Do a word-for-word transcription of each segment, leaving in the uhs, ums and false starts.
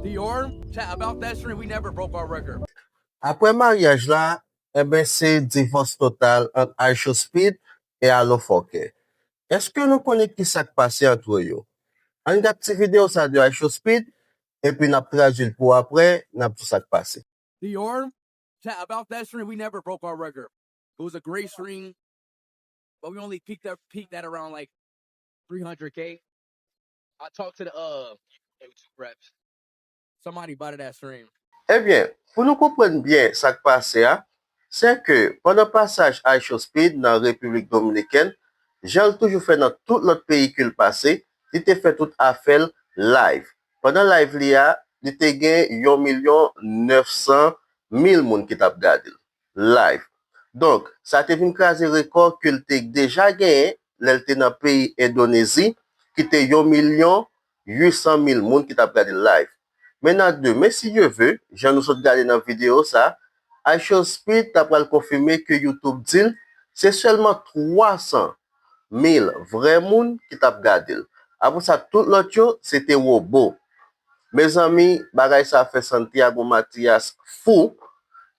Dior, chat about that stream, we never broke our record. Apre maryaj la, enben se divòs total ant Ice Speed e Alofoke. Èske nou konnen ki sa k pase ant yo? Ann gad ti videyo sa de Ice Speed, epi n ap tradui l pou w apre, n ap di sa k pase. Dior, chat about that stream, we never broke our record. It was a great stream, but we only peaked that peaked at around like three hundred K. I talked to the uh YouTube reps. Somebody bought it at stream. Ebyen, pou nou konprann byen sa k pase a, se ke pandan pasaj Ice Speed nan Repiblik Dominikèn, jan l toujou fè nan tout lòt peyi ke l pase, li te fè tout afè l live. Pandan live li a, li te gen yon milyon nèf san mil moun ki t ap gade l live. Donk, sa te vin kraze rekò ke l te deja genyen lè l te nan peyi Endonezi, ki te yon milyon uit san mil moun ki t ap gade l live. Men nan demen, si Dye ve, jan nou sot gade nan videyo sa, Ice Speed ta pral konfime ke YouTube di l se sèlman twa san mil vrè moun ki t ap gade l. Apre sa, tout lòt yo, se te wobo. Mezanmi, bagay sa fè Santiago Matias fou.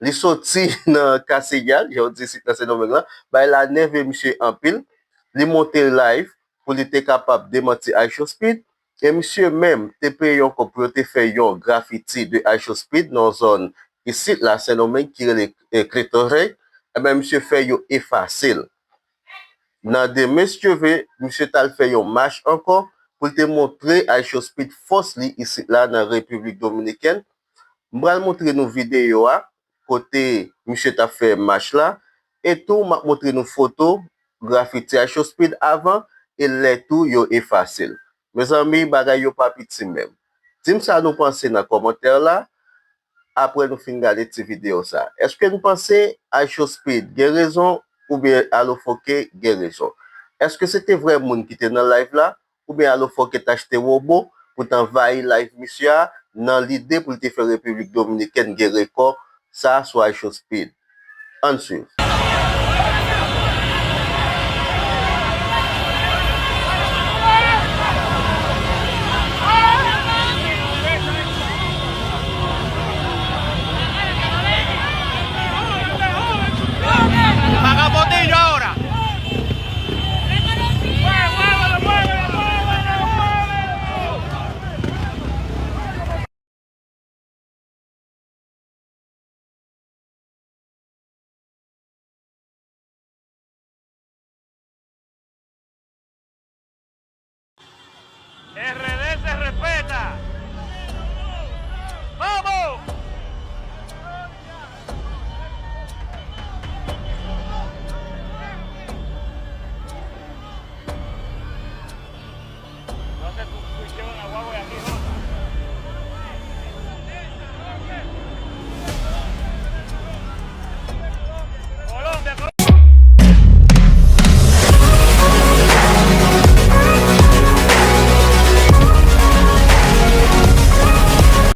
Li soti nan Casellas, jan yo di isit nan Sendomeng lan. Bagay la nève misye anpil. Li monte live pou li te kapab demanti Ice Speed. E misye menm te peye yon kòb pou yo te fè yon grafiti de Ice Speed nan yon zòn isit la Sendomeng ki rele eh, Cletorey. Ebyen, misye fè yo efase l. Nan demen, si Dye ve, misye t al fè yon mach ankò pou l te montre Ice Speed fòs li isit la nan Repiblik Dominikèn. M pral montre nou videyo a kote misye t ap fè mach la. E tou, m ap montre nou foto grafiti Ice Speed avan e lè tou yo efase l. Mezanmi, bagay yo pa piti menm. Di m sa nou panse nan kòmantè la apre nou fin gade ti videyo sa. Èske n panse Ice Speed gen rezon oubyen Alofoke gen rezon? Èske se te vrè moun ki te nan live la oubyen Alofoke t achte wobo pou t anvayi live misye a nan lide pou l te fè Repiblik Dominikèn gen rekò sa sou Ice Speed? Ann swiv.